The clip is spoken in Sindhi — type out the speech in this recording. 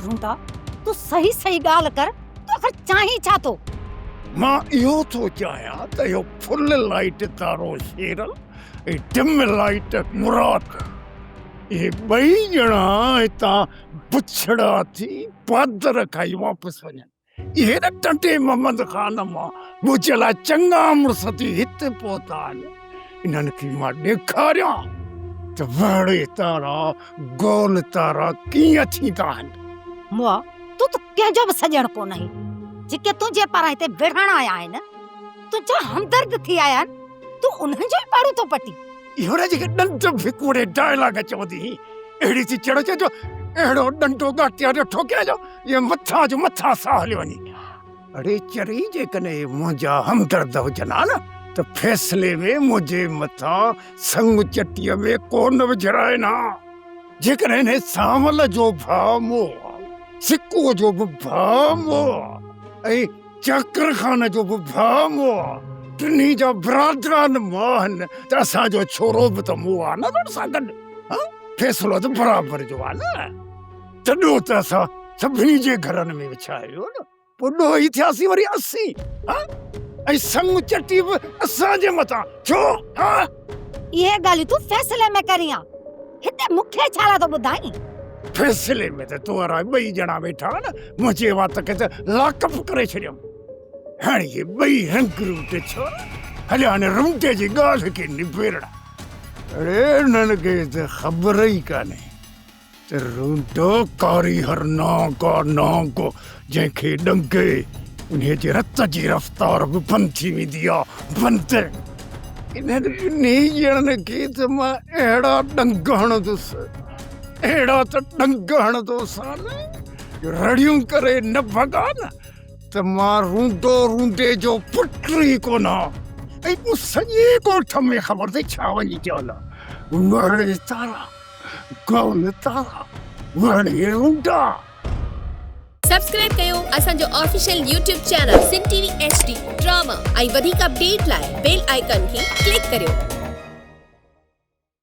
رونٽا، تون صحيح صحيح ڳالهه ڪر، تون آخر چاهين ڇا ٿو؟ مان اهو ٿو چاهيان ته اهو فل لائيٽ تارو شيرل ۽ ڊم لائيٽ مراد اهي ٻئي ڄڻا هتان بڇڙا ٿي پادر کائي واپس وڃن. اهي نه ٽنڊي محمد خان مان منهنجي لاء چڱا مڙس ٿي هت پهتا آهن. انهن کي مان ڏيکاريان ته وهڙي تارا گول تارا ڪيئن ٿيندا آهن. مئا، تون ته ڪنهن جو به سڄڻ ڪونه آهين. جيڪي تنهنجي پاران هتي وڙهڻ آيا آهن، تنهنجا همدرد ٿي آيا آهن، تون انهن جو ئي پاڙو ٿو پٽين. اهو نه جيڪي ڏند ڀڪوڙي ڊائلاگ چوندي هئين، اهڙي ٿي چڙ اچي جو اهڙو ڏنڊو ڳاٽيان جو ٺوڪيان جو اهي مٿان جو مٿان ساهه هليو وڃي. اڙي چري جيڪڏهن اهي منهنجا همدرد هجن ها نه ته فيصلي ۾ منهنجي مٿان سڱ چٽيء ۾ ڪو نه وجهرائين ها. جيڪڏهن انهي سانول جو ڀاء مئو ها، سڪوء جو به ڀاء مئو ها ۽ چاڪر خان جو به ڀاء مئو ها، ٽنهي جا برادران مئا آهن ته اسان جو ڇورو به ته مئو آهي نه انهن سان گڏ. ها فيصلو ته برابر جو آهي نه. تڏو ته اسان سڀني جي گهرن ۾ وڇايو ويو نه، پوء ڏوهي ٿياسين وري اسين، ها؟ ۽ سڱ چٽي به اسان جي مٿان، ڇو؟ ها؟ اهي ڳالهيون تون فيصلي ۾ ڪرين ها، هتي مون کي ڇا لاء ٿو ٻڌائين؟ فيصلي ۾ ته تو وارا ٻئي ڄڻا ويٺا هئا نه، منهنجي وات کي ته لاڪ اپ ڪري ڇڏيم. هاڻي اهي ٻئي رنگ روٽ ڇورا هليا آهن رونٽي جي ڳالهه کي نبيرڻ. اڙي انهن کي ته خبر ئي ڪانهي ته رونٽو ڪاريهر نانگ آ نانگ، جنهن کي ڏنگي انهيء جي رت جي رفتار به بند ٿي ويندي آ، بند. انهن ٻنهي ڄڻن کي ته مان اهڙا ڏنگ هڻندس، اهڙا ته ڏنگ هڻندوسان جو رڙيون ڪري نه ڀڳا نه ته مان رونڊو رونڊي جو پٽ ئي ڪونه آن. ۽ پوء سڄي ڳوٺ ۾ خبر اٿئي ڇا وڃي چوندا، وڙ تارا. گول تارا وڙهي رونڊا. سبسڪرائب ڪيو اسان جو official YouTube channel Sindh T V H D drama ۽ وڌيڪ اپڊيٽ لاء بيل آئيڪان کي ڪلڪ ڪريو.